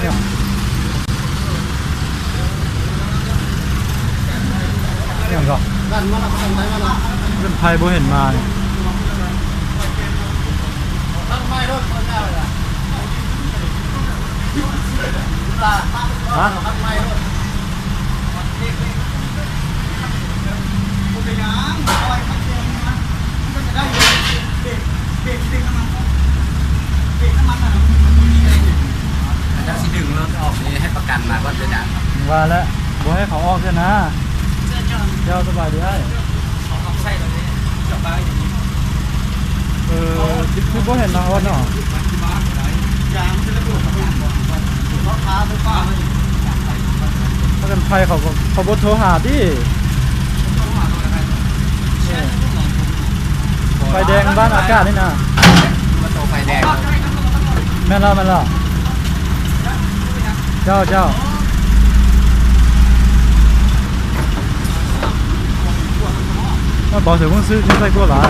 ຫຍັງກໍ? ເປັນໃຜບໍ່ເຫັນມານີ້. ຮະ? ເຈົ້າຊິດຶງລົດອອກນີ້ໃຫ້ປະກັນມາກ່ອນເດີດາ. ວ່າແລ້ວ ບໍ່ໃຫ້ເຂົາອອກເທື່ອນາ. ເຈົ້າສະບາຍດີອ້າຍ. ເອີ ຄືບໍ່ເຫັນມາຮອດເນາະ. ພາກັນໄພ ເຂົາກໍ ເຂົາບໍ່ໂທຫາຕິ. ໄຟແດງບ້ານອາກາດນີ້ນະ. ໄຟແດງ. ແມ່ນແລ້ວ ແມ່ນແລ້ວ. ເຈົ້າ ເຈົ້າ. ເອົາ ບໍ່ໃສ່ກົງຊື້ຈຶ່ງໃສ່ກົວຫຼາຍ.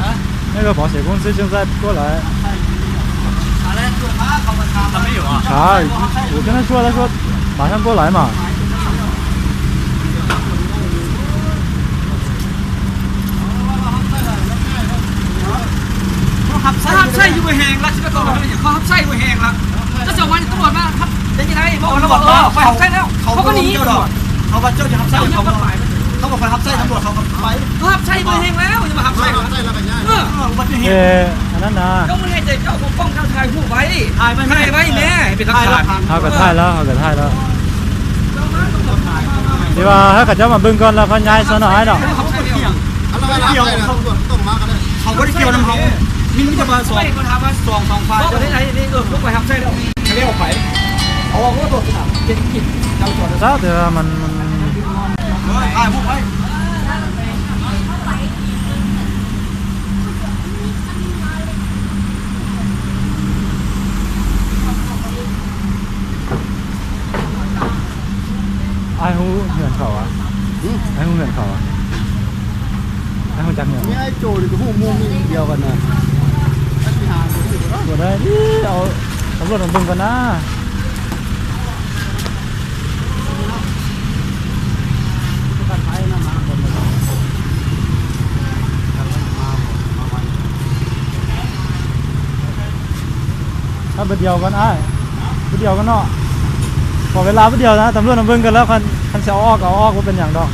ຮະ? ແມ່ນກໍບໍ່ໃສ່ກົງຊື້ຈຶ່ງໃສ່ກົວຫຼາຍ. ໃຊ່ ໂອເຄນະ ຊ່ວຍແລ້ວ ຊ່ວຍ ມາທາງກົວຫຼາຍມາ. ເຂົາຮັບໃຊ້ ເຂົາຮັບໃຊ້ຢູ່ບໍ່ແຮງລະ ຊິໄປຕໍ່ເຂົາເຮັດຫຍັງ? ເຂົາຮັບໃຊ້ບໍ່ແຮງລະ ເຈົ້າຊິເອົາຕຳຫຼວດມາຮັບໄດ້ຈັ່ງໃດ? ເວົ້າກັນລະ ເຂົາຮັບໃຊ້ແລ້ວ ເຂົາກໍໜີ. ເຂົາວ່າເຈົ້າຈະຮັບໃຊ້ເຂົາ ເຂົາບໍ່ຄ່ອຍຮັບໃຊ້ຕຳຫຼວດ ເຂົາກໍໄປ. ເຂົາຮັບໃຊ້ບໍ່ແຮງແລ້ວ ຢ່າມາຮັບໃຊ້. ເອີ ອຸບັດຕິເຫດ ເອີ ອັນນັ້ນນະ ເຈົ້າບໍ່ແນ່ໃຈ ເຈົ້າປົກປ້ອງ ເຈົ້າຖ່າຍຮູບໄວ້ ຖ່າຍໄວ້ ຖ່າຍໄວ້ແນ່ ເປັນຫຼັກຖານ. ເຮົາກໍຖ່າຍແລ້ວ ເຮົາກໍຖ່າຍແລ້ວ. ທີ່ວ່າໃຫ້ເຂົາເຈົ້າມາເບິ່ງກ່ອນ ແລ້ວຄ່ອຍຍ້າຍຊະເນາະ ອ້າຍເນາະ. ເຂົາບໍ່ໄດ້ກ່ຽວນຳເຮົາ ມີ ມີແຕ່ວ່າສອງ ສອງ ສອງຝ່າຍ. ເຈົ້າໄດ້ໄດ໋ ເອີ ພວກຂ້ອຍຮັບໃຊ້ແລ້ວ ເຂົາເຈົ້າອອກໄປ. ເອົາອອກ ໂອ້ ໂທດສະໜາມ ເຈັດກິດ ເຈົ້າຈອດ ຊະ ແຕ່ວ່າມັນ ມັນ ເອີ ຖ່າຍຮູບໄວ້. ອ້າຍຮູ້ເຮືອນເຂົາຫວາ? ຫື? ອ້າຍຮູ້ເຮືອນເຂົາຫວາ? ອ້າຍຮູ້ຈັກເຮືອນ? ມີອ້າຍໂຈນີ້ກໍຮູ້ໝູ່ມີດຽວກັນນະ. ບໍ່ໄດ້ ເອົາຕຳຫຼວດມາເບິ່ງກ່ອນນາ. ຖ້າບາດດຽວກ່ອນອ້າຍ ບາດດຽວກ່ອນເນາະ ຂໍເວລາບາດດຽວນະ. ຕຳຫຼວດມາເບິ່ງກັນແລ້ວ ຄັນ ຄັນຊິເອົາອອກກໍເອົາອອກ ບໍ່ເປັນຫຍັງດອກ.